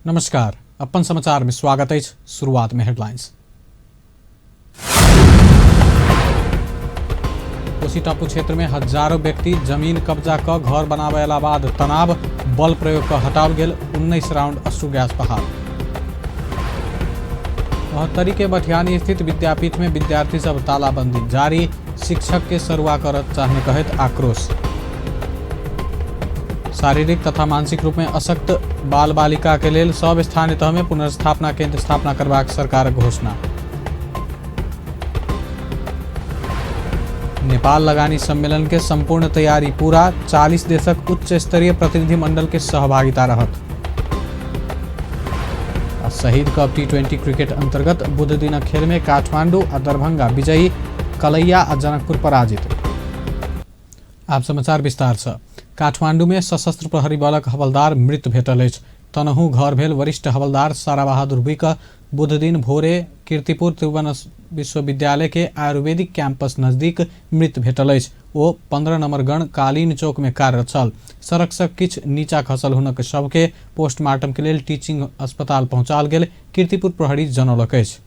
नमस्कार, अपन समाचार में स्वागत अछि। शुरुआत में हेडलाइंस। कोसी टापू क्षेत्र में हजारों व्यक्ति जमीन कब्जा क घर बनावे बाद तनाव, बल प्रयोग क हटाओल गेल 19 राउंड अश्रु गैस बहाल। महोत्तरी के मठियानी स्थित विद्यापीठ में विद्यार्थी सब तालाबंदी जारी, शिक्षक के सरुआ करत चाहने कहैत आक्रोश। शारीरिक तथा मानसिक रूप में अशक्त बाल बालिका के लेल सब स्थानीय तह में पुनर्स्थापना केंद्र स्थापना करबाक सरकारक घोषणा। नेपाल लगानी सम्मेलन के संपूर्ण तैयारी पूरा, 40 देशक उच्च स्तरीय प्रतिनिधि मंडल के सहभागिता रहत। आ शहीद कप टी20 क्रिकेट अंतर्गत बुध दिनक खेल में काठमांडू आ दरभंगा विजयी, कलैया आ जनकपुर पराजित। आब समाचार विस्तार से। काठमांडू में सशस्त्र प्रहरी बलक हवलदार मृत भेटल अछि। तनहु घर भेल वरिष्ठ हवलदार सारा बहादुर बुइक बुध दिन भोरे कीर्तिपुर त्रिभुवन विश्वविद्यालय के आयुर्वेदिक कैंपस नजदीक मृत भेटल अछि। ओ 15 नंबर गण कालीन चौक में कार्यरत छल। सड़क से किछु नीचा खसल हुनक शव के पोस्टमार्टम के लेल टीचिंग अस्पताल पहुंचाल गेल कीर्तिपुर प्रहरी जनौलक अछि।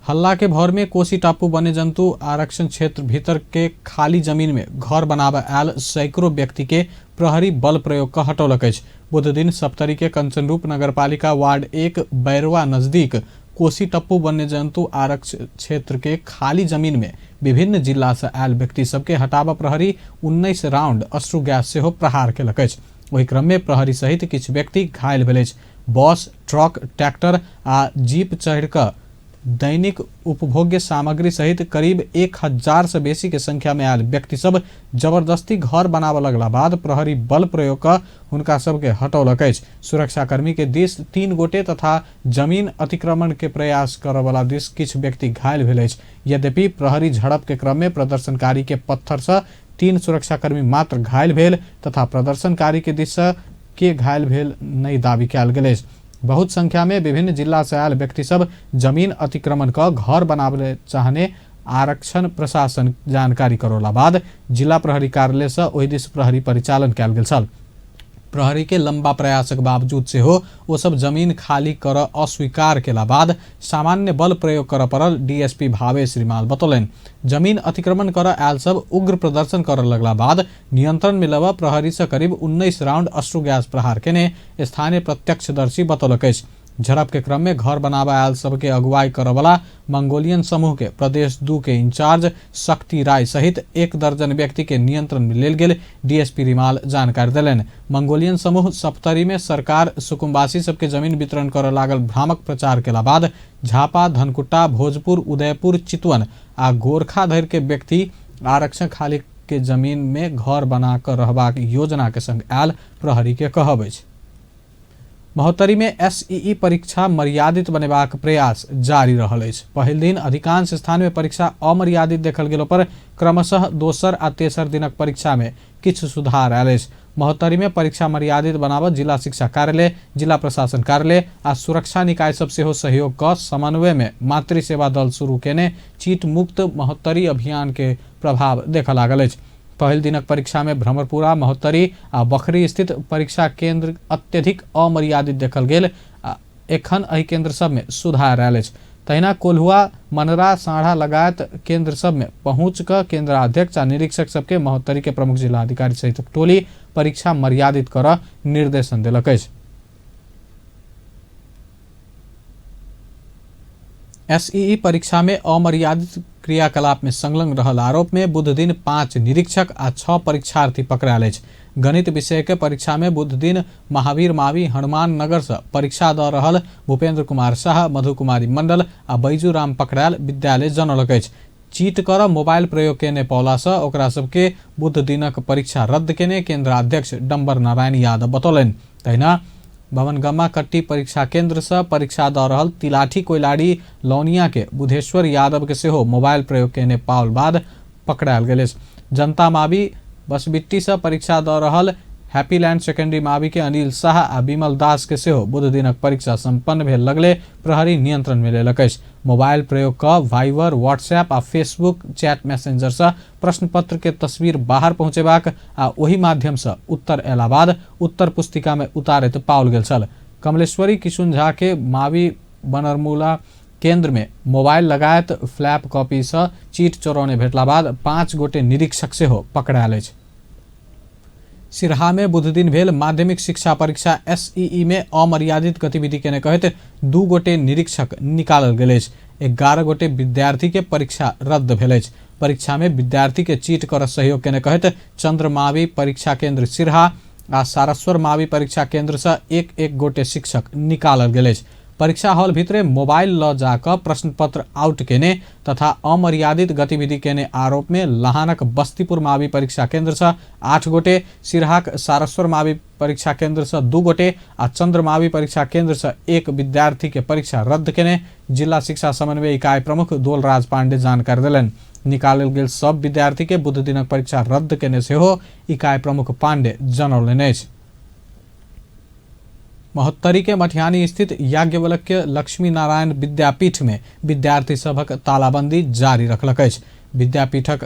हल्ला के भर में कोसी टापू वन्य जंतु आरक्षण क्षेत्र भीतर के खाली जमीन में घर बनाबय आयल सैकड़ों व्यक्ति के प्रहरी बल प्रयोग क हटौलक अछि। बुध दिन सप्तरी के कंचनरूप नगरपालिका वार्ड 1 बैरवा नजदीक कोसी टप्पू वन्य जंतु आरक्षण क्षेत्र के खाली जमीन में विभिन्न जिला से आयल व्यक्ति सबके हटाबऽ प्रहरी 19 राउंड अश्रु गैस सेहो प्रहार केलक अछि। ओहि क्रम में प्रहरी सहित किछु व्यक्ति घायल भेल अछि। बस, ट्रक, ट्रैक्टर आ जीप चढ़ि कऽ दैनिक उपभोग्य सामग्री सहित करीब 1000 से बेसी के संख्या में आयल व्यक्ति सब जबरदस्ती घर बनाबऽ लगला बाद प्रहरी बल प्रयोग कऽ हुनका सबके हटौलक अछि। सुरक्षाकर्मी के दिस 3 गोटे तथा जमीन अतिक्रमण के प्रयास करऽ वाला दिस किछु व्यक्ति घायल भेल अछि। यद्यपि प्रहरी झड़प के क्रम में प्रदर्शनकारी के पत्थर से 3 सुरक्षाकर्मी मात्र घायल भेल तथा प्रदर्शनकारी के दिस से के घायल भेल नहि दावी कयल गेल अछि। बहुत संख्या में विभिन्न जिला से आयल व्यक्ति सब जमीन अतिक्रमण क घर बनाबे चाहने आरक्षण प्रशासन जानकारी करौला बाद जिला प्रहरी कार्यालय से ओहि दिस प्रहरी परिचालन कयल गेल छल। प्रहरी के लंबा प्रयासक बावजूद सेहो ओ सब जमीन खाली कर अस्वीकार केला बाद सामान्य बल प्रयोग करऽ पड़ल डीएसपी भावेश रिमाल बतौलनि। जमीन अतिक्रमण कर आयल सब उग्र प्रदर्शन करऽ लगला बाद नियंत्रण में लेबऽ प्रहरी से करीब 19 राउंड अश्रु गैस प्रहार केने स्थानीय प्रत्यक्षदर्शी बतौलक अछि। झड़प के क्रम में घर बनाबऽ आयल सबके अगुवाई करऽ वाला मंगोलियन समूह के प्रदेश 2 के इंचार्ज शक्ति राय सहित 1 दर्जन व्यक्ति के नियंत्रण में लेल गेल डीएसपी रिमाल जानकारी देलनि। मंगोलियन समूह सप्तरी में सरकार सुकुम्बासी सबके जमीन वितरण करऽ लागल भ्रामक प्रचार केला बाद झापा, धनकुट्टा, भोजपुर, उदयपुर, चितवन आ गोरखा धरि के व्यक्ति आरक्षण खाली के जमीन में घर बना कऽ रहबाक योजना के संग आयल प्रहरी के कहब अछि। महोत्तरी में एसईई परीक्षा मर्यादित बनेबाक प्रयास जारी रहल अछि। पहिल दिन अधिकांश स्थान में परीक्षा अमर्यादित देखल गेलो पर क्रमशः दोसर आ तेसर दिनक परीक्षा में किछु सुधार आयल अछि। महोत्तरी में परीक्षा मर्यादित बनाबऽ जिला शिक्षा कार्यालय, जिला प्रशासन कार्यालय आ सुरक्षा निकाय सब सेहो सहयोग कऽ समन्वय में मातृ सेवा दल शुरू केने चीट मुक्त महोत्तरी अभियान के प्रभाव देखऽ लागल अछि। पहिल दिनक परीक्षा में भ्रमरपुरा, महोत्तरी आ बखरी स्थित परीक्षा केंद्र अत्यधिक अमर्यादित देखल गेल आ एखन एहि केंद्र सब में सुधार आयल अछि। तहिना कोल्हुआ, मनरा, साढ़ा लगायत केंद्र सब में पहुंच कऽ केंद्राध्यक्ष आ निरीक्षक सबके महोत्तरी के प्रमुख जिलाधिकारी सहित टोली परीक्षा मर्यादित करऽ निर्देशन देलक अछि। एसईई परीक्षा में अमर्यादित क्रियाकलाप में संलग्न रहल आरोप में बुध दिन 5 निरीक्षक आ 6 परीक्षार्थी पकड़ायल अछि। गणित विषय के परीक्षा में बुध दिन महावीर मावी हनुमान नगर से परीक्षा दऽ रहल भूपेंद्र कुमार शाह, मधु कुमारी मंडल आ बैजू राम पकड़ायल विद्यालय जनौलक अछि। चीट करऽ मोबाइल प्रयोग केने पौला से ओकरा सबके बुध दिनक परीक्षा रद्द केने केंद्राध्यक्ष डम्बर नारायण यादव बतौलनि। तहिना भवनगमा कट्टी परीक्षा केंद्र से परीक्षा दऽ रहल तिलाठी कोइलाड़ी लौनिया के बुधेश्वर यादव के सेहो मोबाइल प्रयोग केने पाओल बाद पकड़ायल गेल अछि। जनता मावी बसबिट्टी से परीक्षा दऽ रहल हैप्पी लैंड सेकेंडरी मावी के अनिल शाह आ विमल दास के सेहो बुध दिनक परीक्षा संपन्न भेल लगले प्रहरी नियंत्रण में लेलक अछि। मोबाइल प्रयोग कऽ वाइबर, व्हाट्सएप आ फेसबुक चैट मैसेंजर से प्रश्न पत्र के तस्वीर बाहर पहुंचेबाक आ ओहि माध्यम से उत्तर अयला बाद उत्तर पुस्तिका में उतारैत पाओल गेल छल। कमलेश्वरी किशुन झा के मावी बनरमूला केंद्र में मोबाइल लगायत फ्लैप कॉपी से चीट चोरौने भेटला बाद 5 गोटे निरीक्षक सेहो पकड़ायल अछि। सिरहा में बुधदिन भेल माध्यमिक शिक्षा परीक्षा एसईई में अमर्यादित गतिविधि केने कहैत 2 गोटे निरीक्षक निकालल गेल अछि। 11 गोटे विद्यार्थी के परीक्षा रद्द भेल अछि। परीक्षा में विद्यार्थी के चीट कर सहयोग केने कहैत चंद्रमावी परीक्षा केंद्र सिरहा आ सारस्वर मावी परीक्षा केंद्र से 1-1 गोटे शिक्षक निकालल गेल अछि। परीक्षा हॉल भितरे मोबाइल ल जाकर प्रश्नपत्र आउट केने तथा अमर्यादित गतिविधि केने आरोप में लहानक बस्तीपुर मावी परीक्षा केंद्र से 8 गोटे, सिरहाक सारस्वर मावी परीक्षा केंद्र से 2 गोटे आ चंद्रमावी परीक्षा केंद्र से 1 विद्यार्थी के परीक्षा रद्द केने जिला शिक्षा समन्वय इकाई प्रमुख दोलराज पांडे जानकारी देलनि। निकालल गेल सब विद्यार्थी के बुध दिनक परीक्षा रद्द केने सेहो इकाई प्रमुख पांडे जनौलनि अछि। महोत्तरी के मठियानी स्थित याज्ञवल्क्य लक्ष्मी नारायण विद्यापीठ में विद्यार्थी सभक तालाबंदी जारी रखलक अछि। विद्यापीठक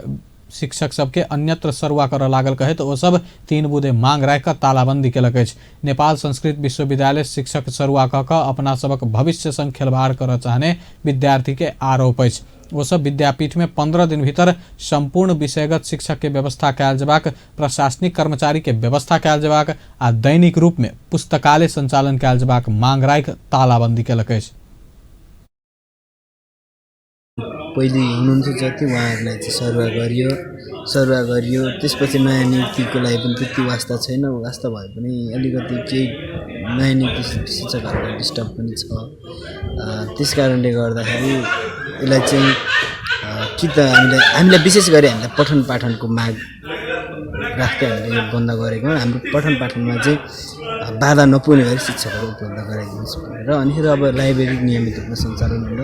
शिक्षक सबके अन्यत्र सरुआ करऽ लागल कहैत ओ सब 3 बुँदे मांग राखि कऽ तालाबंदी केलक अछि। नेपाल संस्कृत विश्वविद्यालय शिक्षक सरुआ कऽ कऽ अपना सबक भविष्य संग खेलबाड़ करऽ चाहने विद्यार्थी के आरोप अछि। ओ सब विद्यापीठ में 15 दिन भीतर संपूर्ण विषयगत शिक्षक के व्यवस्था कयल जेबाक, प्रशासनिक कर्मचारी के व्यवस्था कयल जेबाक आ दैनिक रूप में पुस्तकालय संचालन कयल जेबाक मांग राखि तालाबंदी केलक अछि। पहिले हुनुहुन्थ्यो जति उहाँहरूलाई चाहिँ सरुवा गरियो। त्यसपछि नयाँ नियुक्तिको लागि पनि त्यति वास्ता छैन, वास्ता भए पनि अलिकति केही नयाँ नियुक्ति शिक्षकहरूलाई डिस्टर्ब पनि छ। त्यस कारणले गर्दाखेरि यसलाई चाहिँ कि त हामीलाई विशेष गरी हामीलाई पठन पाठनको माग राख्दै हामीले यो बन्द गरेको हौँ। हाम्रो पठन पाठनमा चाहिँ बाधा नपुग्ने गरी शिक्षकहरू उपलब्ध गराइदिनुहोस् भनेर। अनिखेर अब लाइब्रेरी नियमित रूपमा सञ्चालन हुन,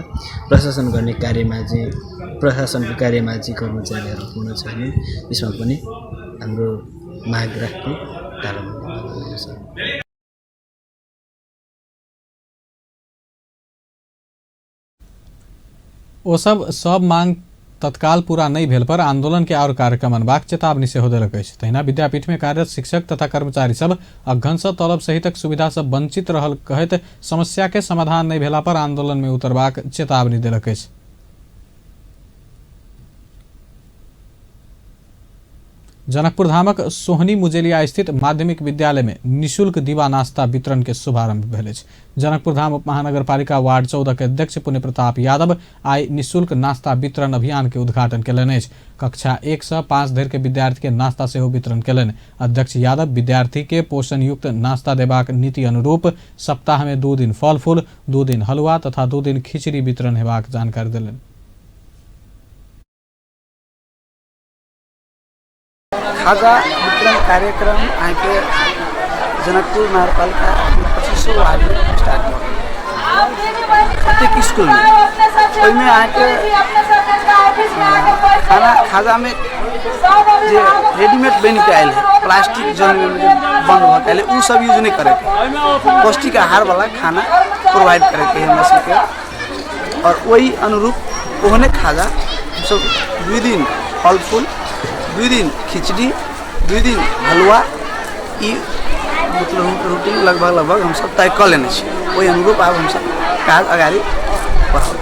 प्रशासन गर्ने कार्यमा चाहिँ प्रशासनको कार्यमा चाहिँ कर्मचारीहरू पूर्ण छैन, त्यसमा पनि हाम्रो माग राख्दै तालाबन्दी छ। ओ सब मांग तत्काल पूरा नहीं भेल पर आंदोलन के और कार्यक्रम अनबाक चेतावनी सेहो देलक अछि। तहिना विद्यापीठ में कार्यरत शिक्षक तथा कर्मचारी सब अघन सँ तलब सहितक सुविधा से वंचित रहल कहैत समस्या के समाधान नहीं भेला पर आंदोलन में उतरबाक चेतावनी देलक अछि। जनकपुर धामक सोहनी मुजेलिया स्थित माध्यमिक विद्यालय में निःशुल्क दीवा नास्ता वितरण के शुभारंभ भेल अछि। जनकपुर धाम उपमहानगरपालिका वार्ड 14 के अध्यक्ष पुण्य प्रताप यादव आइ निःशुल्क नास्ता वितरण अभियान के उद्घाटन केलनि अछि। कक्षा 1 से 5 धरि के विद्यार्थी के नास्ता सेहो वितरण केलनि। अध्यक्ष यादव विद्यार्थी के पोषण युक्त नास्ता देबाक नीति अनुरूप सप्ताह में 2 दिन फल फूल, 2 दिन हलुआ तथा 2 दिन खिचड़ी वितरण हेबाक जानकारी देलनि। खाजा वितरण कार्यक्रम अहाँके जनकपुर नगरपालिका 25 वार्ड में स्टार्ट भऽ गेल। प्रत्येक स्कूलमे ओहिमे अहाँके खाना खाजामे जे रेडीमेड बनिके आयल है, प्लास्टिक जन बन्द भऽ के आयल है, ओ सब यूज नहि करैके, पौष्टिक आहारवला खाना प्रोवाइड करैके है हमरा सबके। और ओहि अनुरूप ओहने खाजा हमसब 2 दिन फल फूल, 2 दिन खिचड़ी, 2 दिन हलुआ, ई मतलब रूटीन लगभग लगभग हमसब तय कऽ लेने छी। ओहि अनुरूप आब हमसब काज अगाडि बढ़ब।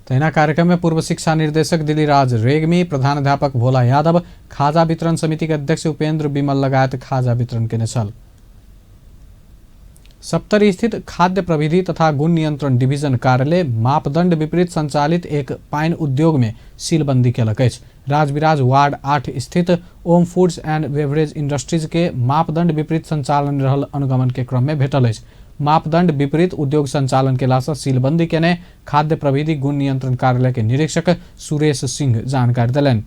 तहिना कार्यक्रम में पूर्व शिक्षा निर्देशक दिल्लीराज रेग्मी, प्रधानाध्यापक भोला यादव, खाजा वितरण समिति के अध्यक्ष उपेंद्र विमल लगायत खाजा वितरण केने छल। सप्तरी स्थित खाद्य प्रविधि तथा गुण नियंत्रण डिवीजन कार्यालय मापदंड विपरीत संचालित एक पाइन उद्योग में सीलबंदी केलक अछि। राजविराज वार्ड 8 स्थित Om foods and beverage industries के मापदंड विपरीत संचालन रहल अनुगमन के क्रम में भेटल अछि। मापदंड विपरीत उद्योग संचालन केलासँ सीलबंदी केने खाद्य प्रविधि गुण नियंत्रण कार्यालय के निरीक्षक सुरेश सिंह जानकारी देलनि।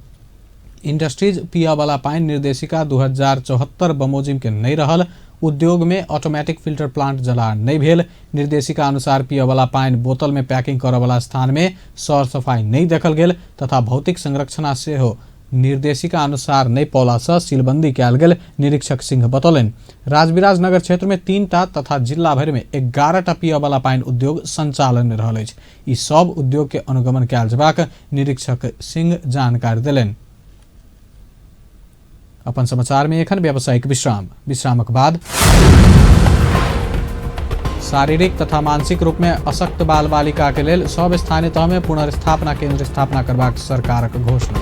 इंडस्ट्रीज पियावाला पानि निर्देशिका 2074 बमोजिम के नहीं रहल उद्योग में ऑटोमेटिक फिल्टर प्लांट जला नहीं भेल। निर्देशिका अनुसार पियवाला पानि बोतल में पैकिंग करऽवला स्थान में सर सफाई नहीं देखल गेल तथा भौतिक संरचना सेहो निर्देशिका अनुसार नहीं पौलासँ सीलबंदी कयल गेल निरीक्षक सिंह बतौलनि। राजविराज नगर क्षेत्र में 3टा तथा जिला भरि में 11टा पियवाला पानि उद्योग संचालन में रहल अछि। ई सब उद्योग के अनुगमन कयल जेबाक निरीक्षक सिंह जानकारी देलनि। अपन समाचार में एखन व्यावसायिक विश्राम, विश्रामक बाद शारीरिक तथा मानसिक रूप में अशक्त बाल बालिका के लेल सब स्थानीय तह में पुनर्स्थापना केंद्र स्थापना करबाक सरकारक घोषणा।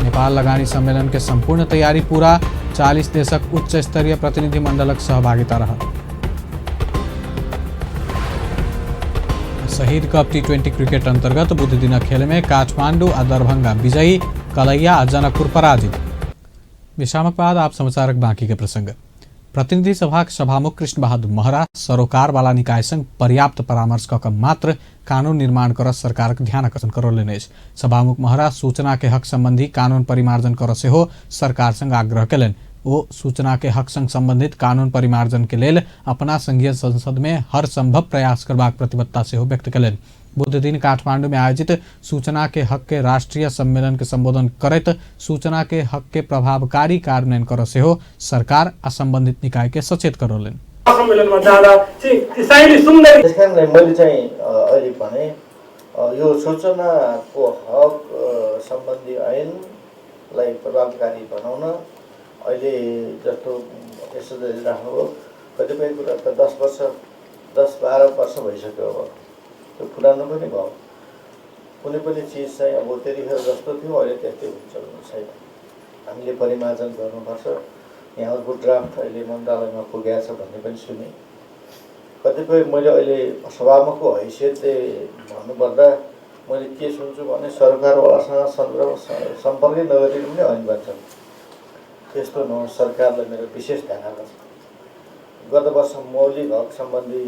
नेपाल लगानी सम्मेलन के संपूर्ण तैयारी पूरा, 40 देशक उच्च स्तरीय प्रतिनिधि मंडलक सहभागिता रहल। शहीद कप T20 cricket अंतर्गत बुध दिनक खेल में काठमांडू आ दरभंगा विजयी, कलैया आ जनकपुर पराजित। विश्रामक बाद आप समाचारक बाकी के प्रसंग। प्रतिनिधि सभाक सभामुख कृष्ण बहादुर महरा सरोकार वाला निकाय संग पर्याप्त परामर्श क के मात्र कानून निर्माण कर सरकारक ध्यान आकर्षण करौलनि अछि। सभामुख महरा सूचना के हक संबंधी कानून परिमार्जन कर सेहो सरकार संग आग्रह केलनि। ओ सूचना के हक संग संबंधित कानून परिमार्जन के लेल अपना संघीय संसद में हर संभव प्रयास करबाक प्रतिबद्धता सेहो व्यक्त केलनि। बुध दिन काठमांडू में आयोजित सूचना के हक के राष्ट्रीय सम्मेलन के संबोधन करैत सूचना के हक के प्रभावकारी कार्यान्वयन कर सेहो सरकार आ संबंधित निकाय के सचेत करौलनि। सम्मेलनमा जाँदा चाहिँ सुन्दर त्यसकारणले मैले चाहिँ अहिले भने यो सूचनाको हक सम्बन्धी ऐनलाई प्रभावकारी बनाउन अहिले जस्तो यसो राख्नुभयो, कतिपय कुरा त 10 वर्ष 10-12 वर्ष भइसक्यो, अब त्यो पुरानो पनि भयो। कुनै पनि चिज चाहिँ अब त्यतिखेर जस्तो थियो अहिले त्यस्तै हुन्छ भन्ने छैन, हामीले परिमार्जन गर्नुपर्छ। यहाँहरूको ड्राफ्ट अहिले मन्त्रालयमा पुगेको छ भन्ने पनि सुने। कतिपय मैले अहिले सभामुखको हैसियतले भन्नुपर्दा मैले के सुन्छु भने सरकारवालासँग सम्पर्कै नगरिकन पनि ऐन बन्छ। त्यस्तो नहोस्, सरकारलाई मेरो विशेष ध्यान आकर्षण। गत वर्ष मौलिक हक सम्बन्धी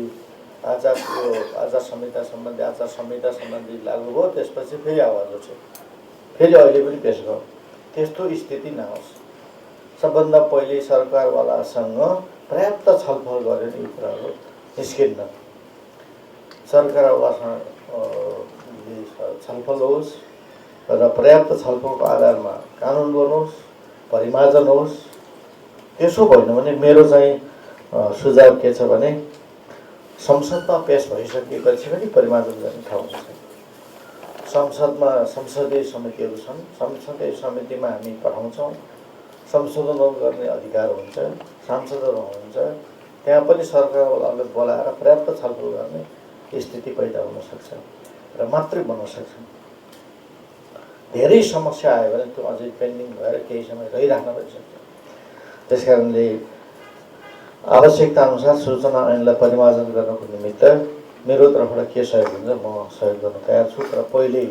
आचार संहिता सम्बन्धी लागू भयो, त्यसपछि फेरि आवाज उठ्यो, फेरि अहिले पनि पेस भयो। त्यस्तो स्थिति नहोस्। सबभन्दा पहिले सरकारवालासँग पर्याप्त छलफल गरेर यो कुराहरू निस्किन्न। सरकारवालासँग छलफल होस् र पर्याप्त छलफलको आधारमा कानुन बनोस्, परिमार्जन होस्। त्यसो भएन भने मेरो चाहिँ सुझाव के छ भने संसदमा पेश भइसकेपछि पनि परिमार्जन गर्ने ठाउँ हुन्छ। संसदमा संसदीय समितिहरू छन्, संसदीय समितिमा हामी पठाउँछौँ, संशोधन गर्ने अधिकार हुन्छ, सांसदहरू हुनुहुन्छ, त्यहाँ पनि सरकारवालाले बोलाएर पर्याप्त छलफल गर्ने स्थिति पैदा हुनसक्छ र मात्रै बन्न सक्छ। धेरै समस्या आयो भने त्यो अझै पेन्डिङ भएर केही समय रहिराख्न पनि सक्छ। त्यस कारणले आवश्यकता अनुसार सूचना ऐनलाई परिमार्जन गर्नको निमित्त मेरो तर्फबाट के सहयोग हुन्छ म सहयोग गर्न तयार छु। तर पहिले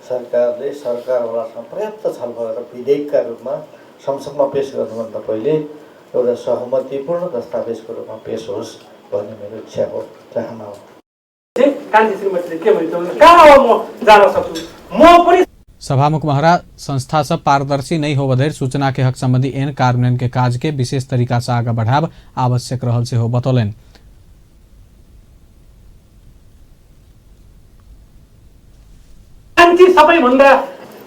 सरकारले सरकारवालासँग पर्याप्त छलफल गरेर विधेयकका रूपमा संसदमा पेस गर्नुभन्दा पहिले एउटा सहमतिपूर्ण दस्तावेजको रूपमा पेस होस् भन्ने मेरो इच्छा हो, चाहना हो। कान्ति श्रीमतीले के भन्छ, कहाँ हो म जान सक्छु म पनि। सभामुख महरा संस्था सब पारदर्शी नहीं होबधरि सूचना के हक संबंधी एन कार्यान्वयन के काज के विशेष तरीका से आगा बढ़ाब आवश्यक रहल से हो बतौलनि। सबैभन्दा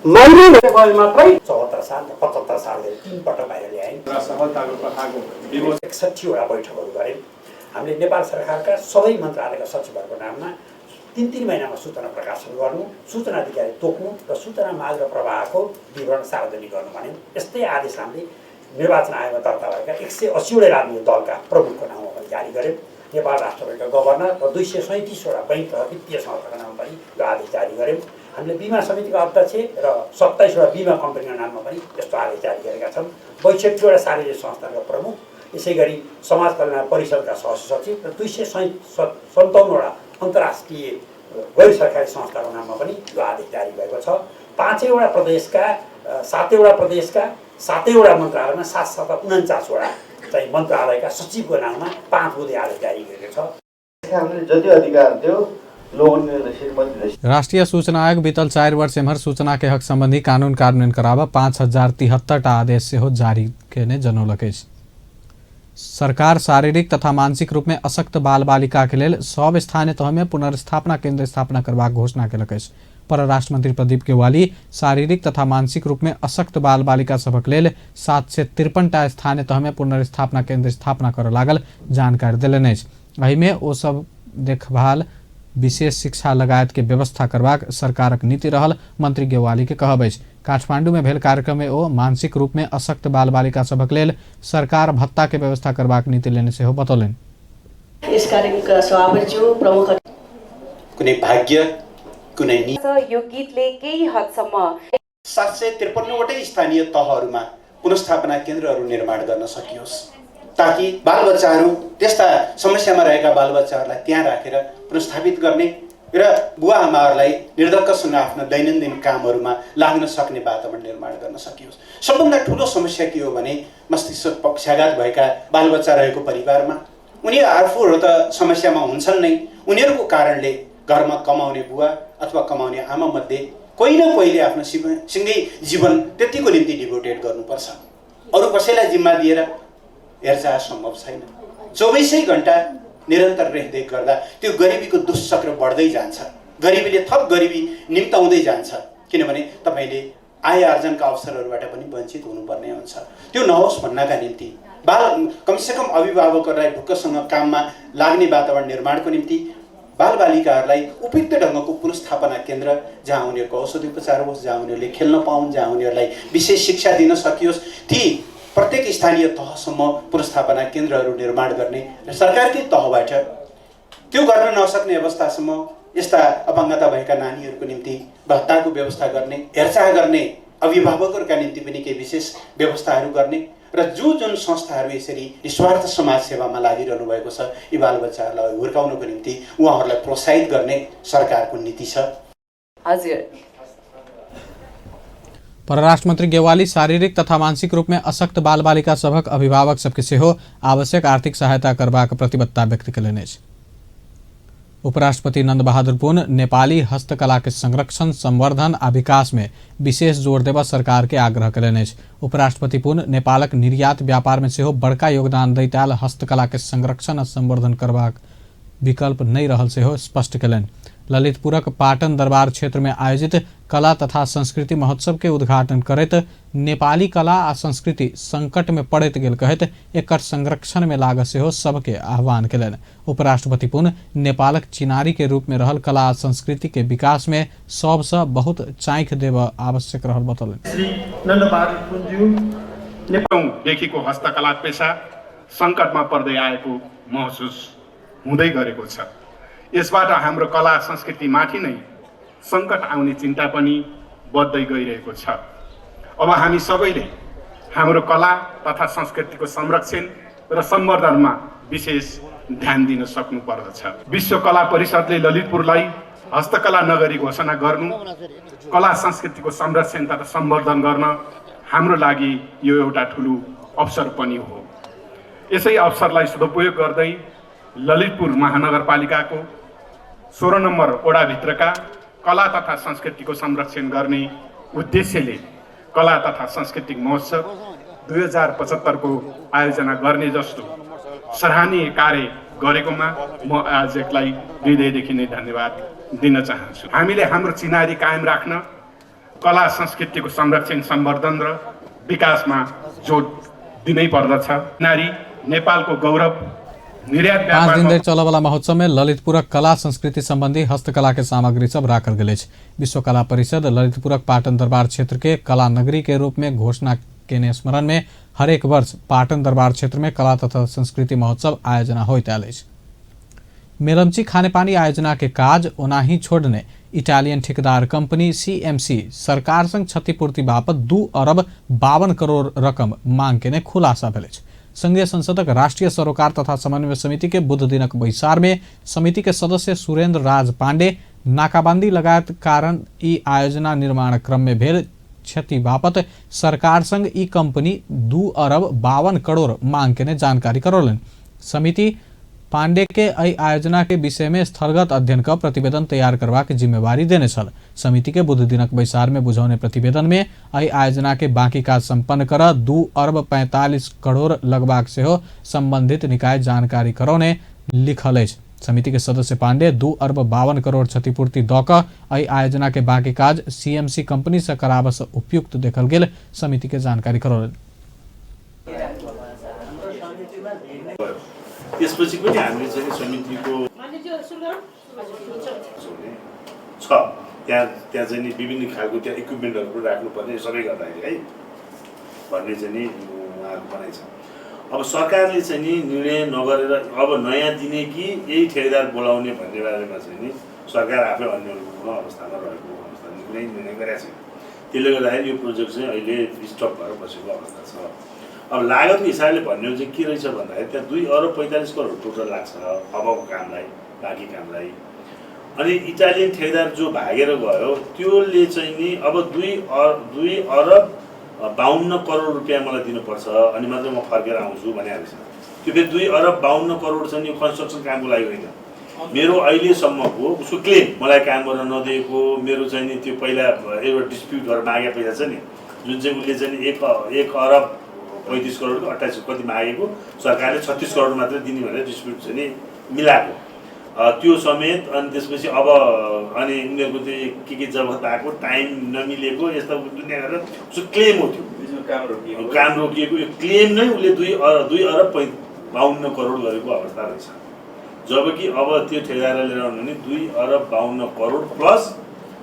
मात्रै 74 साल र 75 साल 3 पटक बाहिर ल्यायौँ र सफलताको कथाको 61वटा बैठकहरू गऱ्यौँ। हामीले नेपाल सरकारका सबै मन्त्रालयका सचिवहरूको नाममा 3-3 महिनामा सूचना प्रकाशन गर्नु, सूचना अधिकारी तोक्नु र सूचना माग र प्रवाहको विवरण सार्वजनिक गर्नु भन्यौँ। यस्तै आदेश हामीले निर्वाचन आयोगमा दर्ता भएका 180वटा राजनीतिक दलका प्रमुखको नाममा पनि जारी गऱ्यौँ। नेपाल राष्ट्र बैङ्कका गभर्नर र 237वटा बैङ्क र वित्तीय संस्थाको नाममा पनि यो आदेश जारी गऱ्यौँ। हामीले बिमा समितिका अध्यक्ष र 27वटा बिमा कम्पनीको नाममा पनि यस्तो आदेश जारी गरेका छौँ। 62वटा सार्वजनिक संस्थाका प्रमुख, यसै गरी समाज कल्याण परिषदका सहसचिव र 257वटा अन्तर्राष्ट्रिय गैर सरकारी संस्थाको नाममा पनि यो आदेश जारी भएको छ। 5वटा प्रदेशका 7वटा प्रदेशका 7वटा मन्त्रालयमा 7 7 49वटा चाहिँ मन्त्रालयका सचिवको नाममा 5 बुँदे आदेश जारी गरेको छ। जति अधिकार थियो राष्ट्रिय सूचना आयोग बीतल 4 वर्ष एम्हर सूचना के हक संबंधी कानून कार्यान्वयन कराबऽ 5073 टा आदेश सेहो जारी केने जनौलक अछि। सरकार शारीरिक तथा मानसिक रूप में अशक्त बाल बालिका के लेल सब स्थानीय तह में पुनर्स्थापना केंद्र स्थापना करबाक घोषणा केलक अछि। परराष्ट्र मंत्री प्रदीप गेवाली शारीरिक तथा मानसिक रूप में अशक्त बाल बालिका सभक लेल 753 टा स्थानीय तह में पुनर्स्थापना केंद्र स्थापना करऽ लागल जानकारी देलनि अछि। एहिमे ओ सब देखभाल, विशेष शिक्षा लगायत के व्यवस्था करबाक सरकारक नीति रहल मंत्री गेवाली के कहब अछि। काठमांडू में भेल कार्यक्रम में ओ मानसिक रूप में अशक्त बाल बालिका सभक लेल सरकार भत्ता के व्यवस्था करबाक नीति लेने सेहो बतौलनि। यस कार्यक्रमका सभापतिज्यू, प्रमुख कुनै भाग्य कुनै यो गीतले केही हदसम्म 753 वटै स्थानीय तहहरूमा पुनर्स्थापना केन्द्रहरू निर्माण गर्न सकियोस्, ताकि बालबच्चाहरू त्यस्ता समस्यामा रहेका बालबच्चाहरूलाई त्यहाँ राखेर पुनर्स्थापित गर्ने र बुवा आमाहरूलाई निर्धक्कसँग आफ्नो दैनन्दिन कामहरूमा लाग्न सक्ने वातावरण निर्माण गर्न सकियोस्। सबभन्दा ठुलो समस्या के हो भने मस्तिष्क पक्षाघात भएका बालबच्चा रहेको परिवारमा उनीहरू आफूहरू त समस्यामा हुन्छन् नै, उनीहरूको कारणले घरमा कमाउने बुवा अथवा कमाउने आमा मध्ये कोही न कोहीले आफ्नो सिँगै जीवन त्यतिको निम्ति डिभोटेड गर्नुपर्छ। अरू कसैलाई जिम्मा दिएर हेरचाह सम्भव छैन। 24 घन्टा निरन्तर रेखदेख गर्दा त्यो गरिबीको दुष्चक्र बढ्दै जान्छ, गरिबीले थप गरिबी निम्ताउँदै जान्छ, किनभने तपाईँले आय आर्जनका अवसरहरूबाट पनि वञ्चित हुनुपर्ने हुन्छ। त्यो नहोस् भन्नका निम्ति कमसेकम अभिभावकहरूलाई ढुक्कसँग काममा लाग्ने वातावरण निर्माणको निम्ति बालबालिकाहरूलाई उपयुक्त ढङ्गको पुनर्स्थापना केन्द्र, जहाँ उनीहरूको औषधि उपचार होस्, जहाँ उनीहरूले खेल्न पाउन्, जहाँ उनीहरूलाई विशेष शिक्षा दिन सकियोस्, ती प्रत्येक स्थानीय तहसम्म पुनर्स्थापना केन्द्रहरू निर्माण गर्ने र सरकारकै तहबाट त्यो गर्न नसक्ने अवस्थासम्म यस्ता अपाङ्गता भएका नानीहरूको निम्ति भत्ताको व्यवस्था गर्ने, हेरचाह गर्ने अभिभावकहरूका निम्ति पनि केही विशेष व्यवस्थाहरू गर्ने र जो जुन संस्थाहरू यसरी निस्वार्थ समाज सेवामा लागिरहनु भएको छ यी बालबच्चाहरूलाई हुर्काउनको निम्ति उहाँहरूलाई प्रोत्साहित गर्ने सरकारको नीति छ। हजुर। परराष्ट्र मन्त्री गेवाली शारीरिक तथा मानसिक रूप में अशक्त बालबालिका सभक अभिभावक सबके सेहो आवश्यक आर्थिक सहायता करबाक प्रतिबद्धता व्यक्त कयलनि अछि। उपराष्ट्रपति नंद बहादुर पुन नेपाली हस्तकला के संरक्षण, संवर्धन आ विकास में विशेष जोर देबऽ सरकार के आग्रह कयलनि अछि। उपराष्ट्रपति पुन नेपालक निर्यात व्यापार में सेहो बड़का योगदान दैत आयल हस्तकला के संरक्षण आ संवर्धन करबाक विकल्प नहि रहल सेहो स्पष्ट कयलनि। ललितपुरक पाटन दरबार क्षेत्र में आयोजित कला तथा संस्कृति महोत्सव के उद्घाटन करैत नेपाली कला आ संस्कृति संकट में पड़ैत गेल कहैत एकर संरक्षण में लागऽ सेहो सबके आह्वान कयलनि। उपराष्ट्रपति पुन नेपालक चिनारी के रूप में रहल कला आ संस्कृति के विकास में सबसँ बहुत चाँखि देबऽ आवश्यक रहल बतौलनि। श्री नन्दबहादुर पुनज्यू नेपालदेखिको हस्तकला पेसा सङ्कटमा पर्दै आएको महसुस हुँदै गरेको छ। यसबाट हाम्रो कला संस्कृतिमाथि नै सङ्कट आउने चिन्ता पनि बढ्दै गइरहेको छ। अब हामी सबैले हाम्रो कला तथा संस्कृतिको संरक्षण र सम्वर्धनमा विशेष ध्यान दिन सक्नु पर्दछ। विश्व कला परिषदले ललितपुरलाई हस्तकला नगरी घोषणा गर्नु कला संस्कृतिको संरक्षण तथा सम्वर्धन गर्न हाम्रो लागि यो एउटा ठुलो अवसर पनि हो। यसै अवसरलाई सदुपयोग गर्दै ललितपुर महानगरपालिकाको 16 नम्बर वडाभित्रका कला तथा संस्कृतिको संरक्षण गर्ने उद्देश्यले कला तथा सांस्कृतिक महोत्सव 2075 को आयोजना गर्ने जस्तो सराहनीय कार्य गरेकोमा म आयोजकलाई हृदयदेखि नै धन्यवाद दिन चाहन्छु। हामीले हाम्रो चिनारी कायम राख्न कला संस्कृतिको संरक्षण, सम्वर्धन र विकासमा जोड दिनै पर्दछ। चिनारी नेपालको गौरव। 5 दिन धरि चलऽवला महोत्सव में ललितपुरक कला संस्कृति संबंधी हस्तकला के सामग्री सब राखल गेल अछि। विश्व कला परिषद ललितपुरक पाटन दरबार क्षेत्र के कला नगरी के रूप में घोषणा केने स्मरण में हरेक वर्ष पाटन दरबार क्षेत्र में कला तथा संस्कृति महोत्सव आयोजना होइत आयल अछि। मेलम्ची खानेपानी आयोजना के काज ओनाही छोड़ने इटालियन ठेकेदार कंपनी सीएमसी सरकार संग क्षतिपूर्ति बापत 2 अरब 52 करोड़ रकम मांग केने खुलासा भेल अछि। संघीय संसदक राष्ट्रीय सरोकार तथा समन्वय समिति के बुध दिनक बैसार में समिति के सदस्य सुरेंद्र राज पांडे नाकाबंदी लगायत कारण ई आयोजना निर्माण क्रम में भेल क्षति बापत सरकार संग ई कंपनी 2 अरब 52 करोड़ मांग केने जानकारी करौलनि। समिति पांडे के एहि आयोजना के विषय में स्थलगत अध्ययन क प्रतिवेदन तैयार करबाक जिम्मेवारी देने छल। समिति के बुध दिनक बैसार में बुझौने प्रतिवेदन में एहि आयोजना के बाकी काज संपन्न कर 2 अरब 45 करोड़ लगबाक सेहो संबंधित निकाय जानकारी करौने लिखल अछि। समिति के सदस्य पांडे 2 अरब 52 करोड़ क्षतिपूर्ति दऽ कऽ एहि आयोजना के बाकी काज सीएमसी कंपनी से कराबऽ से उपयुक्त देखल गेल समिति के जानकारी करौलनि। त्यसपछि पनि हामीले चाहिँ समितिको छ त्यहाँ त्यहाँ चाहिँ नि विभिन्न खालको त्यहाँ इक्विपमेन्टहरू पनि राख्नुपर्ने सबै गर्दाखेरि है भन्ने चाहिँ नि उहाँहरूको भनाइ छ। अब सरकारले चाहिँ नि निर्णय नगरेर अब नयाँ दिने कि यही ठेकेदार बोलाउने भन्ने बारेमा चाहिँ नि सरकार आफै अन्यलपूर्ण अवस्थामा रहेको अवस्था कुनै निर्णय गरेको छैन। त्यसले गर्दाखेरि यो प्रोजेक्ट चाहिँ अहिले स्टप भएर बसेको अवस्था छ। अब लागतको हिसाबले भन्ने हो चाहिँ के रहेछ भन्दाखेरि त्यहाँ 2 अरब 45 करोड टोटल लाग्छ अबको कामलाई, बाँकी कामलाई। अनि इटालियन ठेकेदार जो भागेर गयो त्यसले चाहिँ नि अब 2 अरब 52 करोड रुपियाँ मलाई दिनुपर्छ अनि मात्रै म फर्केर आउँछु भनेको रहेछ। त्यो फेरि 2 अरब 52 करोड चाहिँ यो कन्स्ट्रक्सन कामको लागि होइन, मेरो अहिलेसम्मको उसको क्लेम मलाई काम गर्न नदिएको, मेरो चाहिँ नि त्यो पहिला एउटा डिस्प्युट गरेर मागेको पैसा छ नि, जुन चाहिँ उसले चाहिँ 1 अरब 35 करोडको 28 कति मागेको, सरकारले 36 करोड मात्रै दिने भनेर डिस्प्युट चाहिँ नि मिलाएको त्यो समेत। अनि त्यसपछि अब अनि उनीहरूको त्यो के के जबत आएको, टाइम नमिलेको, यस्ता दुनियाँ गरेर उसको क्लेम हो त्यो काम रोकिएको। यो क्लेम नै उसले 2 अरब 52 करोड गरेको अवस्था रहेछ। जबकि अब त्यो ठेकेदारलाई लिएर आउनु भने 2 अरब 52 करोड प्लस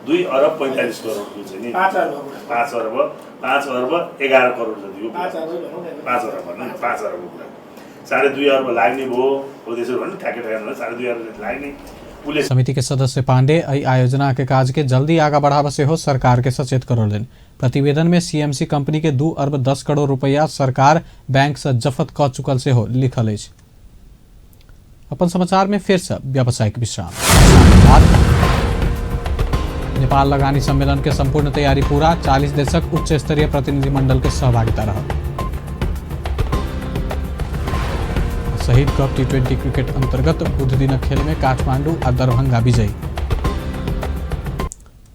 2 अरब 45 करोडको चाहिँ नि 5 अरब 11 करोड जति हो, 5 अरब भन्नु 5 अरबको कुरा 2.5 अर्ब लाग्ने भयो। हो त्यसो भने ठ्याक्कै ठ्याक्कै 2.5 अर्ब जति लाग्ने। उसले समिति के सदस्य पांडे एहि आयोजना के काज के जल्दी आगा बढ़ावा से हो सरकार के सचेत करौलनि। प्रतिवेदन में सीएमसी कंपनी के 2 अरब 10 करोड़ रुपया सरकार बैंक से जफत क चुकल से हो लिखल अछि। अपन समाचार में फिर से व्यावसायिक विश्राम। नेपाल लगानी सम्मेलन के संपूर्ण तैयारी पूरा, 40 देशक उच्च स्तरीय प्रतिनिधिमंडल के सहभागिता रहा। शहीद कप T20 cricket अंतर्गत बुध दिनक खेल में काठमांडू आ दरभंगा विजयी।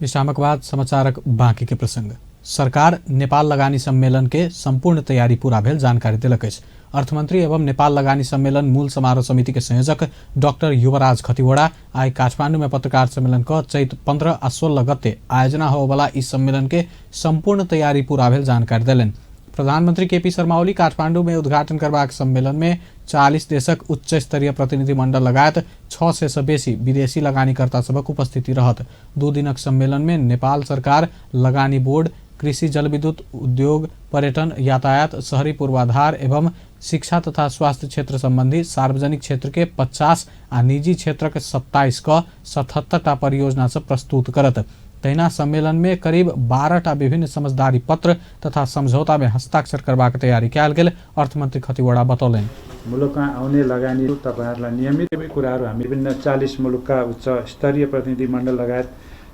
विश्रामक बाद समाचारक बाकी के प्रसंग। सरकार नेपाल लगानी सम्मेलन के संपूर्ण तैयारी पूरा भेल जानकारी देलक अछि। अर्थमंत्री एवं नेपाल लगानी सम्मेलन मूल समारोह समिति के संयोजक डॉक्टर युवराज खतिवड़ा आइ काठमांडू में पत्रकार सम्मेलन क चैत 15 आ 16 गते आयोजना होबला इस सम्मेलन के संपूर्ण तैयारी पूरा भेल जानकारी देलनि। प्रधानमंत्री केपी शर्मा ओली काठमांडू में उद्घाटन करबाक सम्मेलन में 40 देशक उच्च स्तरीय प्रतिनिधिमंडल लगायत 600 से बेसी विदेशी लगानीकर्ता सभक उपस्थिति रहत। 2 दिनक सम्मेलन में नेपाल सरकार लगानी बोर्ड, कृषि, जलविद्युत, उद्योग, पर्यटन, यातायात, शहरी पूर्वाधार एवं शिक्षा तथा स्वास्थ्य क्षेत्र संबंधी सार्वजनिक क्षेत्र के 50 आ निजी क्षेत्र के 27 क 77 टा परियोजना सब प्रस्तुत करत। तहिना सम्मेलन में करीब 12 टा विभिन्न समझदारी पत्र तथा समझौता में हस्ताक्षर करबाक तैयारी कयल गेल अर्थमंत्री खतिवड़ा बतौलनि। मुलुकमा आउने लगानी तपाईहरुलाई नियमित कुराहरू हामी विभिन्न 40 मुलुकका उच्च स्तरीय प्रतिनिधिमण्डल लगायत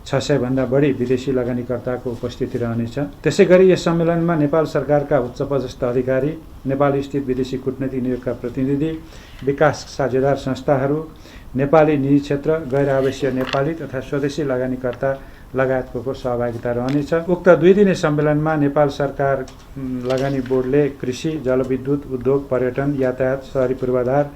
600 भन्दा बढी विदेशी लगानीकर्ताको उपस्थिति रहनेछ। त्यसैगरी यस सम्मेलनमा नेपाल सरकारका उच्च पदस्थ अधिकारी, नेपाल स्थित विदेशी कूटनीतिक नियोगका प्रतिनिधि, विकास साझेदार संस्थाहरू, नेपाली निजी क्षेत्र, गैर आवासीय नेपाली तथा स्वदेशी लगानीकर्ता लगायतको सहभागिता रहनेछ। उक्त 2 दिने सम्मेलनमा नेपाल सरकार लगानी बोर्डले कृषि, जलविद्युत, उद्योग, पर्यटन, यातायात, शहरी पूर्वाधार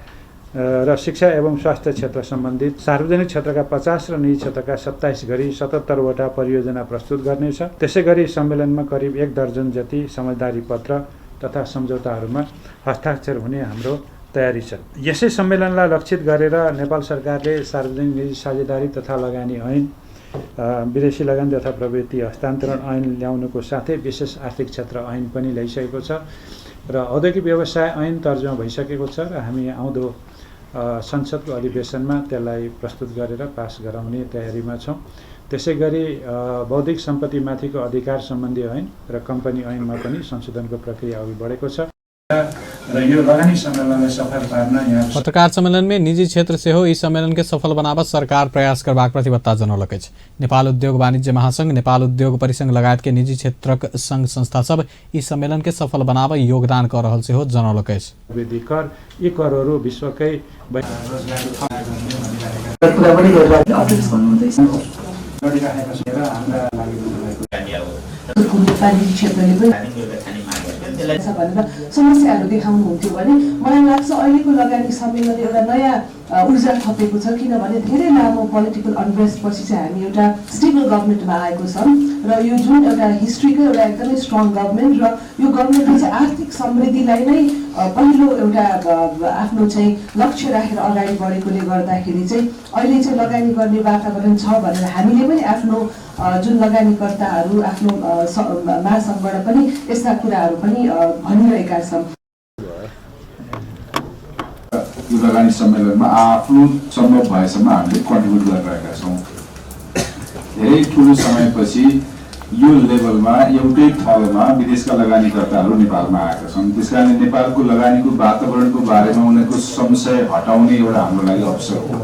र शिक्षा एवं स्वास्थ्य क्षेत्र सम्बन्धित सार्वजनिक क्षेत्रका 50 र निजी क्षेत्रका 27 गरी 77 वटा परियोजना प्रस्तुत गर्नेछ। त्यसैगरी सम्मेलनमा करिब 1 दर्जन जति समझदारी पत्र तथा सम्झौताहरूमा हस्ताक्षर हुने हाम्रो तयारी छ। यसै सम्मेलनलाई लक्षित गरेर नेपाल सरकारले सार्वजनिक निजी साझेदारी तथा लगानी ऐन, विदेशी लगानी तथा प्रवृत्ति हस्तान्तरण ऐन ल्याउनुको साथै विशेष आर्थिक क्षेत्र ऐन पनि ल्याइसकेको छ र औद्योगिक व्यवसाय ऐन तर्जुमा भइसकेको छ र हामी आउँदो संसदको अधिवेशनमा त्यसलाई प्रस्तुत गरेर पास गराउने तयारीमा छौँ। त्यसैगरी बौद्धिक सम्पत्तिमाथिको अधिकार सम्बन्धी ऐन र कम्पनी ऐनमा पनि संशोधनको प्रक्रिया अघि बढेको छ र यो लगानी सम्मेलनलाई सफल पार्न यहाँ पत्रकार सम्मेलन में निजी क्षेत्र सेहो ई सम्मेलन के सफल बनाब सरकार प्रयास करबाक प्रतिबद्धता जनौलक अछि। नेपाल उद्योग वाणिज्य महासंघ, नेपाल उद्योग परिसंघ लगायत के निजी क्षेत्रक संघ संस्था सब ई सम्मेलन के सफल बनाब योगदान क रहल सेहो जनौलक अछि। वृद्धि कर, यी करहरू विश्वकै भनेर समस्याहरू देखाउनुहुन्थ्यो भने मलाई लाग्छ अहिलेको लगानी सम्मेलनले एउटा नयाँ ऊर्जा थपेको छ, किनभने धेरै लामो पोलिटिकल अनरेस्ट पछि चाहिँ हामी एउटा स्टेबल गभर्मेन्टमा आएको छौँ र यो जुन एउटा हिस्ट्रीको एउटा एकदमै स्ट्रङ गभर्मेन्ट र यो गभर्मेन्टले चाहिँ आर्थिक समृद्धिलाई नै पहिलो एउटा आफ्नो चाहिँ लक्ष्य राखेर अगाडि बढेकोले गर्दाखेरि चाहिँ अहिले चाहिँ लगानी गर्ने वातावरण छ भनेर हामीले पनि आफ्नो जुन लगानीकर्ताहरू आफ्नो महासङ्घबाट पनि यस्ता कुराहरू पनि भनिरहेका छौँ। लगानी सम्मेलनमा आफ्नो सम्भव भएसम्म हामीले कन्ट्रिब्युट गरिरहेका छौँ। धेरै ठुलो समयपछि यो लेभलमा एउटै थलोमा विदेशका लगानीकर्ताहरू नेपालमा आएका छन्। त्यस कारणले नेपालको लगानीको वातावरणको बारेमा उनीहरूको संशय हटाउने एउटा हाम्रो लागि अवसर हो।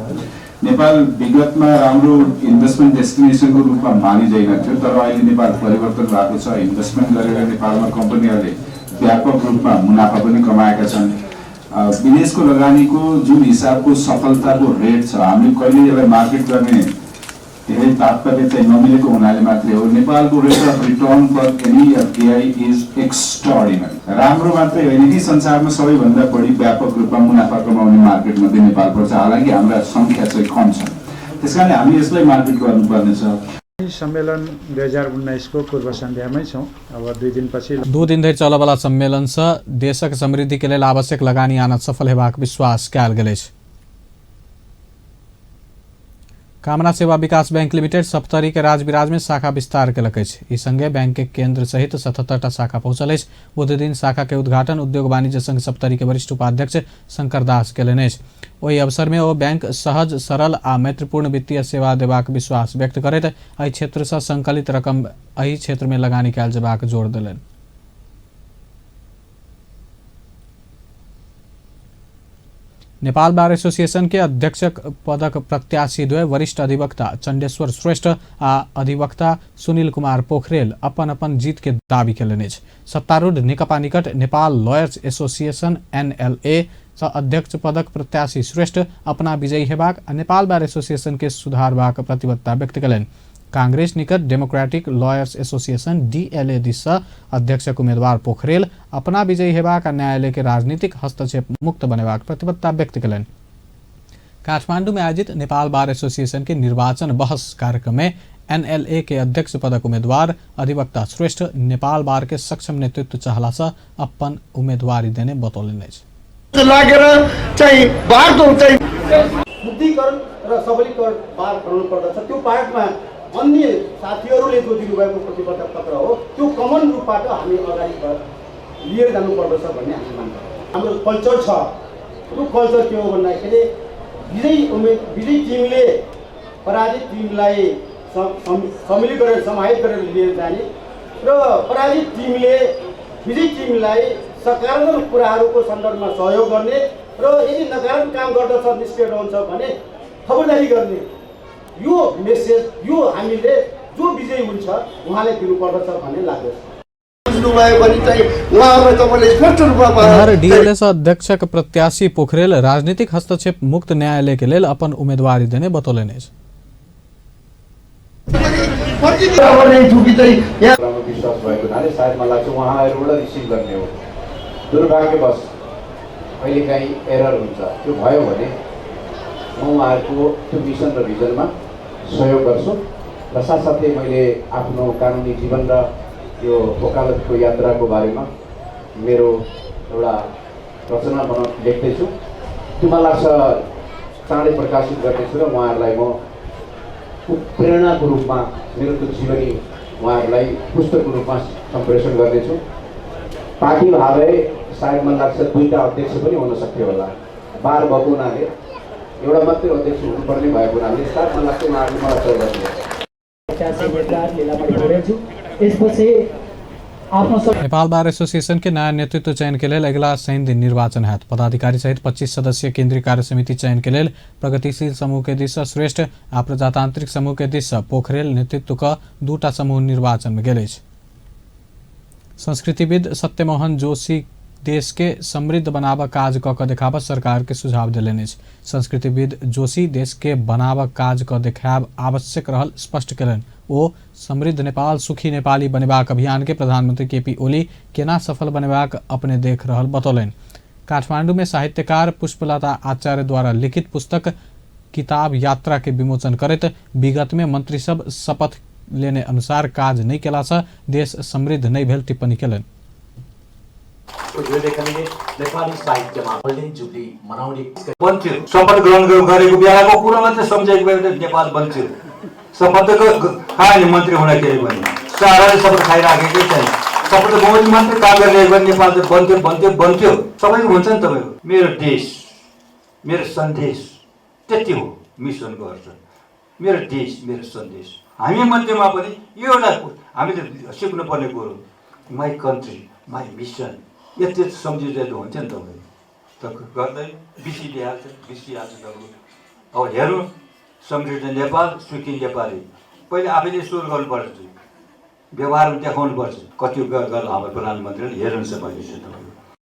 नेपाल विगतमा राम्रो इन्भेस्टमेन्ट डेस्टिनेसनको रूपमा मानिँदैन थियो, तर अहिले नेपाल परिवर्तन भएको छ। इन्भेस्टमेन्ट गरेर नेपालमा कम्पनीहरूले व्यापक रूपमा मुनाफा पनि कमाएका छन्। विदेशको लगानीको जुन हिसाबको सफलताको रेट छ, हामीले कहिले यसलाई मार्केट गर्ने धेरै तात्पर्य चाहिँ नमिलेको हुनाले मात्रै हो। नेपालको rate of return for any FDI is extraordinary. राम्रो मात्रै होइन कि संसारमा सबैभन्दा बढी व्यापक रूपमा मुनाफा कमाउने मार्केटमध्ये नेपाल पर्छ। हालाकि हाम्रा सङ्ख्या चाहिँ कम छन्, त्यस कारणले हामी यसलाई मार्केट गर्नुपर्नेछ। सम्मेलन 2019 को पूर्व सन्ध्यामै छौँ। अब 2 दिनपछि 2 दिन धरि चलऽवला सम्मेलन सँ देशक समृद्धि के लेल आवश्यक लगानी आनत सफल हेबाक विश्वास कयल गेल अछि। कामना सेवा विकास बैंक लिमिटेड सप्तरी के राजविराज में शाखा विस्तार केलक अछि। ई संगे बैंक के केंद्र सहित 77टा शाखा पहुंचल अछि। बुध दिन शाखा के उद्घाटन उद्योग वाणिज्य संघ सप्तरी के वरिष्ठ उपाध्यक्ष शंकर दास केलनि अछि। ओहि अवसर में ओ बैंक सहज, सरल आ मैत्रीपूर्ण वित्तीय सेवा देबाक विश्वास व्यक्त करैत एहि क्षेत्र सँ संकलित रकम एहि क्षेत्र में लगानी कयल जेबाक जोर देलनि। नेपाल बार एसोसिएशन के अध्यक्ष पदक प्रत्याशी द्वय वरिष्ठ अधिवक्ता चण्डेश्वर श्रेष्ठ आ अधिवक्ता सुनील कुमार पोखरेल अपन अपन जीत के दावी केलनि अछि। सत्तारूढ़ नेकपा निकट नेपाल लॉयर्स एसोसिएशन एनएलए सँ अध्यक्ष पदक प्रत्याशी श्रेष्ठ अपना विजयी हेबाक आ नेपाल बार एसोसिएशन के सुधारबाक प्रतिबद्धता व्यक्त केलनि। कांग्रेस निकट डेमोक्रेटिक लॉयर्स एसोसिएशन डीएलए दिस सँ अध्यक्षक उम्मीदवार पोखरेल अपना विजयी हेबाक आ न्यायालय के राजनीतिक हस्तक्षेप मुक्त बनेबाक प्रतिबद्धता व्यक्त केलनि। काठमांडू में आयोजित नेपाल बार एसोसिएशन के निर्वाचन बहस कार्यक्रम में एनएलए के अध्यक्ष पदक उम्मीदवार अधिवक्ता श्रेष्ठ नेपाल बार के सक्षम नेतृत्व चाहला सँ अपन उम्मीदवारी देने बतौलनि अछि। लागेर चाहिँ बारको चाहिँ शुद्धिकरण र सबलीकरण बार बनाउनु पर्दछ। त्यो पार्टमा अन्य साथीहरूले जो दिनुभएको प्रतिबद्धता पत्र हो त्यो कमन रूपबाट हामी अगाडि लिएर जानुपर्दछ भन्ने हामी मान्छौँ। हाम्रो कल्चर छ, त्यो कल्चर के हो भन्दाखेरि विजयी टिमले पराजित टिमलाई सम्मिलित गरेर समाहित गरेर लिएर जाने र पराजित टिमले विजयी टिमलाई सकारात्मक कुराहरूको सन्दर्भमा सहयोग गर्ने र यदि नकारात्मक काम गर्दछ, निष्क्रिय रहन्छ भने खबरदारी गर्ने, यो मेसेज यो हामीले जो विजयी हुन्छ उहाँले दिनुपर्दछ भन्ने लाग्दछ। डीएलएस अध्यक्षक प्रत्याशी पोखरेल राजनीतिक हस्तक्षेप मुक्त न्यायालय के लेल अपन उम्मीदवारी देने बतौलनि अछि। विश्वास भएको हुनाले सायद मलाई लाग्छ उहाँहरूबाट रिसिभ गर्ने हो। दुर्भाग्यवश कहिलेकाहीँ एरर हुन्छ, त्यो भयो भने म उहाँहरूको त्यो मिसन र भिजनमा सहयोग गर्छु र साथसाथै मैले आफ्नो कानुनी जीवन र यो वकालतको यात्राको बारेमा मेरो एउटा रचना लेख्दैछु। त्यो मलाई लाग्छ चाँडै प्रकाशित गर्नेछु र उहाँहरूलाई म प्रेरणाको रूपमा मेरो त्यो जीवनी उहाँहरूलाई पुस्तकको रूपमा सम्प्रेषण गर्नेछु। पार्टी भए सायद मलाई लाग्छ 2टा अध्यक्ष पनि हुन सक्थ्यो होला, बार भएको हुनाले एउटा मात्रै अध्यक्ष हुनुपर्ने भएको हुनाले सायद मलाई लाग्छ उहाँहरूले मलाई सहयोग गर्नुहुन्छ। नेपाल बार एसोसिएशन के नया नेतृत्व चयन के लेल अगिला शनि दिन निर्वाचन हैत। पदाधिकारी सहित 25 सदस्यीय केंद्रीय कार्य समिति चयन के लेल प्रगतिशील समूह के दिस श्रेष्ठ आ प्रजातांत्रिक समूह के दिस पोखरेल नेतृत्व क 2टा समूह निर्वाचन में गेल अछि। संस्कृतिविद सत्यमोहन जोशी देश के समृद्ध बनाब काज क देखाब सरकार के सुझाव देलनि अछि। संस्कृतिविद जोशी देश के बनाब काज क देखाब आवश्यक रहल स्पष्ट केलनि। ओ समृद्ध नेपाल सुखी नेपाली बनेबाक अभियान के प्रधानमंत्री केपी ओली केना सफल बनेबाक अपने देख रहल बतौलनि। काठमांडू में साहित्यकार पुष्पलता आचार्य द्वारा लिखित पुस्तक किताब यात्रा के विमोचन करैत विगत में मंत्री सब शपथ लेने अनुसार काज नहीं केला सँ देश समृद्ध नहीं भेल टिप्पणी केलनि। नेपाली साहित्यमा गोल्डन जुबली मनाउने बन्थ्यो। शपथ ग्रहण गरेको बेलाको कुरा मात्रै सम्झेको भए नेपाल बन्थ्यो। शपथ खायो नि मन्त्री हुँदाखेरि पनि साराले शपथ खाइराखेकै छैन। शपथ बमोजिम मात्रै काम गर्ने भने नेपाल चाहिँ बन्थ्यो बन्थ्यो बन्थ्यो सबैको भन्छ नि। तपाईँको मेरो देश मेरो सन्देश, त्यति हो मिसनको अर्थ। मेरो देश मेरो सन्देश। हामी मध्येमा पनि यो एउटा हामीले सिक्नुपर्ने कुरो, my country my mission, यति सम्झिँदै हुन्थ्यो नि तपाईँ त गर्दै बिर्सिदिइहाल्छ, बिर्सिहाल्छ तपाईँको। अब हेरौँ, समृद्ध नेपाल, सुखी नेपाली, पहिले आफैले सुरु गर्नुपर्छ, व्यवहारमा देखाउनुपर्छ। कति गरेर हाम्रो प्रधानमन्त्रीले हेर्नुहुन्छ पहिले चाहिँ तपाईँको।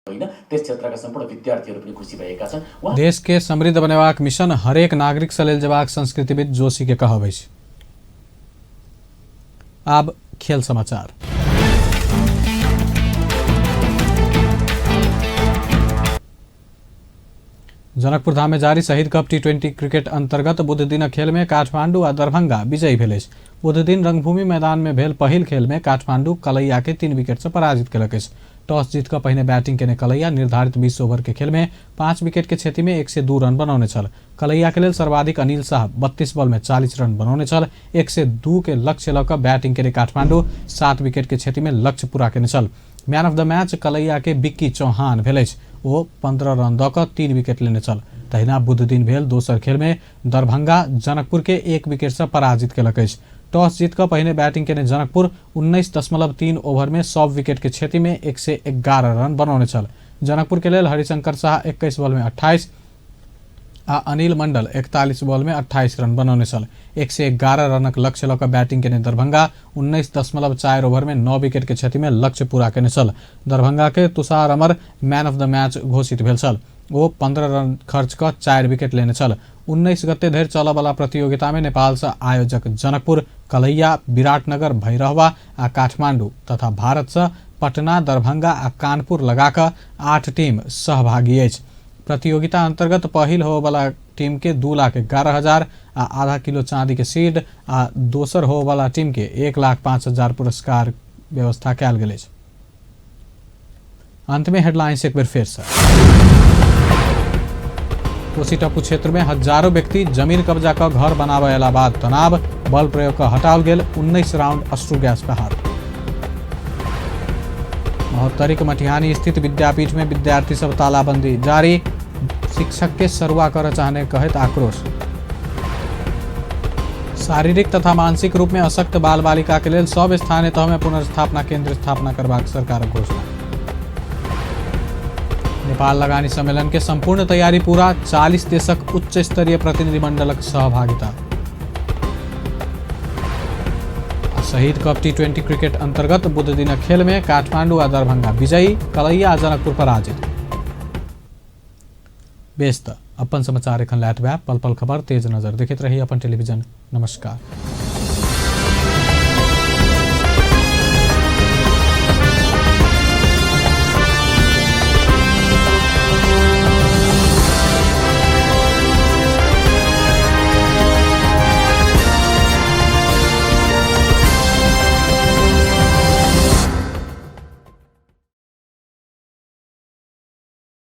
होइन, त्यस क्षेत्रका सम्पूर्ण विद्यार्थीहरू पनि खुसी भएका छन्। देश के समृद्ध बनेबाक मिशन हरेक नागरिक से लेल जेबाक संस्कृतिविद जोशी के कहब अछि। आब खेल समाचार। जनकपुर धाम में जारी शहीद कप T20 cricket अंतर्गत बुध दिनक खेल में काठमांडू आ दरभंगा विजयी भेल अछि। बुध दिन रंगभूमि मैदान में भेल पहिल खेल में काठमांडू कलैया के 3 विकेट से पराजित केलक अछि। टॉस जीत कऽ पहिने बैटिंग केने कलैया निर्धारित 20 ओवर के खेल में 5 विकेट के क्षति में 102 रन बनौने छल। कलैया के लेल सर्वाधिक अनिल शाह 32 बॉल में 40 रन बनौने छल। 102 के लक्ष्य लऽ कऽ बैटिंग केने काठमांडू 7 विकेट के क्षति में लक्ष्य पूरा केने छल। Man of the match Kalaiya के बिक्की चौहान भेल अछि। ओ 15 रन दऽ कऽ 3 विकेट लेने छल। तहिना बुध दिन भेल दोसर खेल में दरभंगा जनकपुर के 1 विकेट से पराजित केलक अछि। टॉस जीत कऽ पहिने बैटिंग केने जनकपुर 19.3 ओवर में 100 विकेट के क्षति में 111 रन बनौने छल। जनकपुर के लेल हरिशंकर शाह 21 बॉल में 28 आ अनिल मंडल 41 बॉल में 28 रन बनौने छल। 111 रनक लक्ष्य लऽ कऽ बैटिंग केने दरभंगा 19.4 ओवर में 9 विकेट के क्षति में लक्ष्य पूरा केने छल। दरभंगा के Tushar Amar man of the match घोषित भेल छल। ओ 15 रन खर्च कऽ 4 विकेट लेने छल। 19 गते धरि चलऽवला प्रतियोगिता में नेपाल से आयोजक जनकपुर, कलैया, विराटनगर, भैरहवा आ काठमांडू तथा भारत से पटना, दरभंगा आ कानपुर लगाकऽ 8 टीम सहभागी अछि। प्रतियोगिता अंतर्गत पहिल होबयवला टीम के 2,11,000 आ आधा किलो चांदी के सीड आ दोसर होबयवला टीम के 1,05,000 पुरस्कार व्यवस्था कयल गेल अछि। अंत में हेडलाइंस एक बेर फेर से। कोसी टापू क्षेत्र में हजारों व्यक्ति जमीन कब्जा कऽ घर बनाबय अयला बाद तनाव, बल प्रयोग कऽ हटाओल गेल 19 राउंड अश्रु गैस प्रहार। महोत्तरीक मटिहानी स्थित विद्यापीठ में विद्यार्थी सब तालाबंदी जारी, शिक्षक के सरुआ करऽ चाहने कहैत आक्रोश। शारीरिक तथा मानसिक रूप में अशक्त बाल बालिका के लेल सब स्थानीय तह में पुनर्स्थापना केंद्र स्थापना करबाक सरकारक घोषणा। नेपाल लगानी सम्मेलन के संपूर्ण तैयारी पूरा, 40 देशक उच्च स्तरीय प्रतिनिधिमंडलक सहभागिता। शहीद कप T20 cricket अंतर्गत बुध दिनक खेल में काठमांडू आ दरभंगा विजयी, कलैया आ जनकपुर पराजित। बेस त अपन समाचार एखन लैत पल पल खबर तेज नजर देखैत रही अपन टेलीविजन। नमस्कार।